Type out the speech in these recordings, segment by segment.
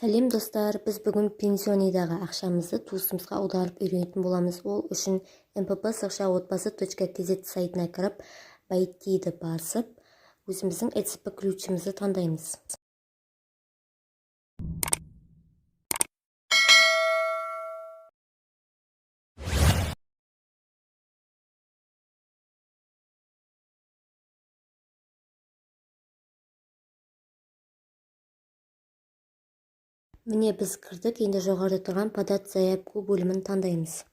Сәлем, достар! Біз бүгін пенсионныйдағы ақшамызды туысымызға аударып үйренетін боламыз. Ол үшін mpp-отбасы.kz сайтына кіріп, «Войти»ді басып, өзіміздің ЭЦП ключімізді таңдаймыз. Міне, біз кірдік. Енді жоғарыда тұрған «Подать заявку» бөлімін таңдаймыз.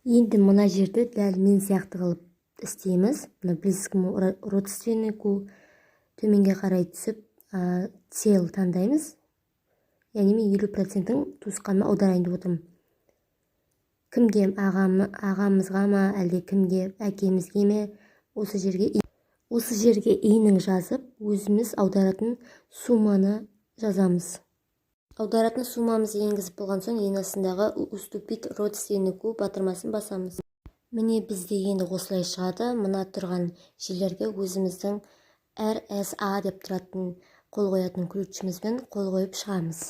Енді мына жерді дәл мен сияқты қылып істейміз. Мына «Близкому родственнику», төменге қарай түсіп, «Цель» таңдаймыз, яғни мен 50 процентін туысқаныма аударайын деп отырмын. Кімге? Ағамызға ма, әлде кімге, әкемізге ме? Осы жерге ИИН-ін жазып, өзіміз аударатын сумманы жазамыз. Аударатын суммамызды енгізіп болған соң, ең астындағы «Уступить родственнику» батырмасын басамыз. Міне, бізде енді осылай шығады. Мына тұрған жерлерге өзіміздің RSA деп тұратын қол қоятын ключімізбен қол қойып шығамыз.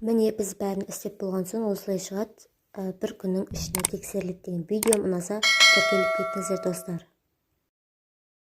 Міне, біз бәрін істеп болған соң, осылай шығады. Бір күннің ішінде тексеріледі деген. Видеом ұнаса, тіркеліп кетіңіздер, достар.